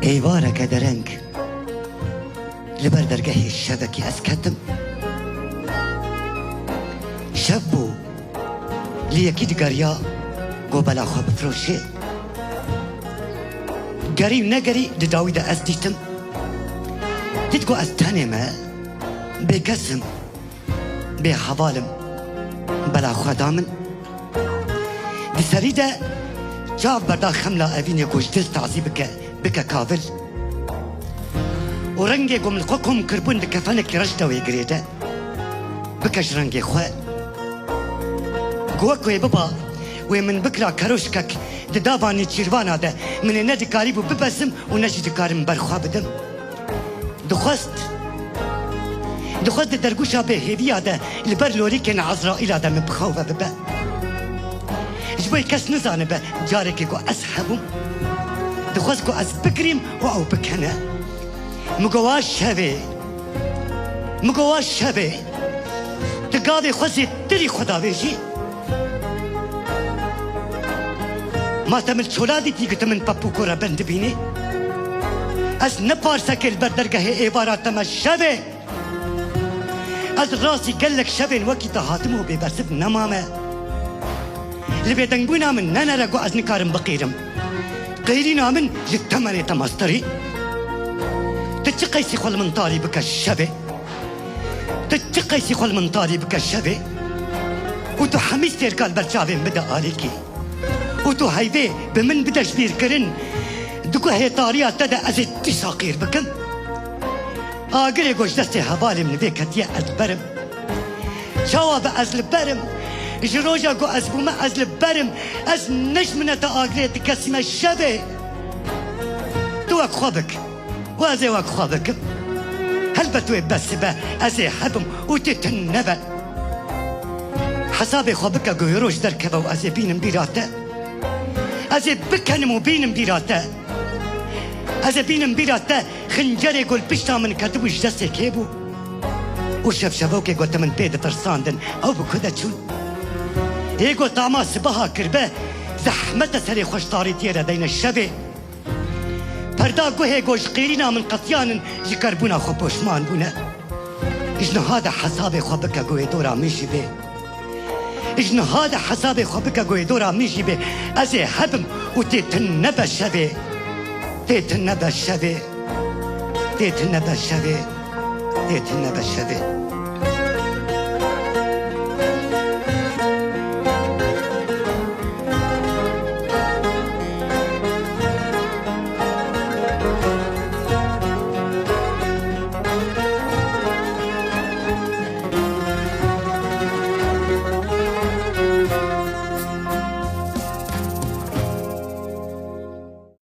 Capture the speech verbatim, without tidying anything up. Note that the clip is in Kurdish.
Êvareke dereng li ber dergehê şevekî ez ketim. Şev bû, li yekî digeriya ku bela xwe bifiroşê. Gerî û negerî di dawî de ez dîtim. Dît ku ez tenê me, bêkes im. Bê heval im, bela xwe da min. Di serî de çav berda xemla evînê ku ji dil tazî bike, bike kavil. Û rengê ku min xwe kom kiribûn di kefenekî reş de wê girêde, bike ji rengê xwe. Ku wek wê biba, wê min bikira keroşkek di dava nêçîrvana de, min ê ne dikarîbû bibesim û ne jî dikarim ber xwe bidim. Dixwest, dixwest di dergûşa bêhêviya de li ber lorîkên Ezraîla de min bi xew ve bibe. Ji bo kes nizanibe carekê ku ez hebûm. Dixwest ku ez bigirîm û ew bikene. Min got, wa şevê. Min got, wa şevê. Tu gavê xwe zêtirî xwe davêjî. Ma te min çola dîtî ku tu min pepûko re ben dibînî? Ez ne parsekê li ber dergehê êvara te me şevê. Ez rastî gelek şevên wekî te hatim û bêbersiv nemame. Li bêdengbûna min nenere ku ez nikarim biqîrim. Qêrîna min ji temenê te masterî. Tu çi qeysî xwe li min tarî bike şevê. Tu çi qeysî xwe li min tarî bike şevê û tu hemî stêrka li ber çavên bide alîkî û tu heyvê bi min bide ji bîr kirin, di guhê tariya te de ez ê dîsa qîr bikim. Agirê ku ji destê hevalê min vê ketiye ez li ber im. Çawa be ez li ber im? Ji roja ku ez bûme ez li ber im. Ez ne ji mineta agirê dikesîme şevê. Tu wek xwe bik. Û ez ê wek xwe bikim. Helbet wê bes be, ez ê hebim û tê tune be. Hesabê xwe bike ku wê roj derkeve û ez ê bînim bîra te. Ez ê bikenim û bînim bîra te. Ez ê bînim bîra te, xincerê ku li pişta min ketibû ji destê kê bû. Û şevşevokê ku te min pê ditirsandin, ew bi ku de çûn? Hê ku tama sibeha kiribe, zehmet e serê xwe ji tarîtiyê re deyne şevê. Perda guhê ku ji qêrîna min qetiyanin, ji kerbûna xwe poşman bûne. Ji niha de hesabê xwe bike ku wê dora min jî bê. Ji niha de hesabê xwe bike ku wê dora min jî bê. Ez ê hebim û tê tune be şevê. Tê tune be şevê. Tê tune be şevê. Tê tune be şevê.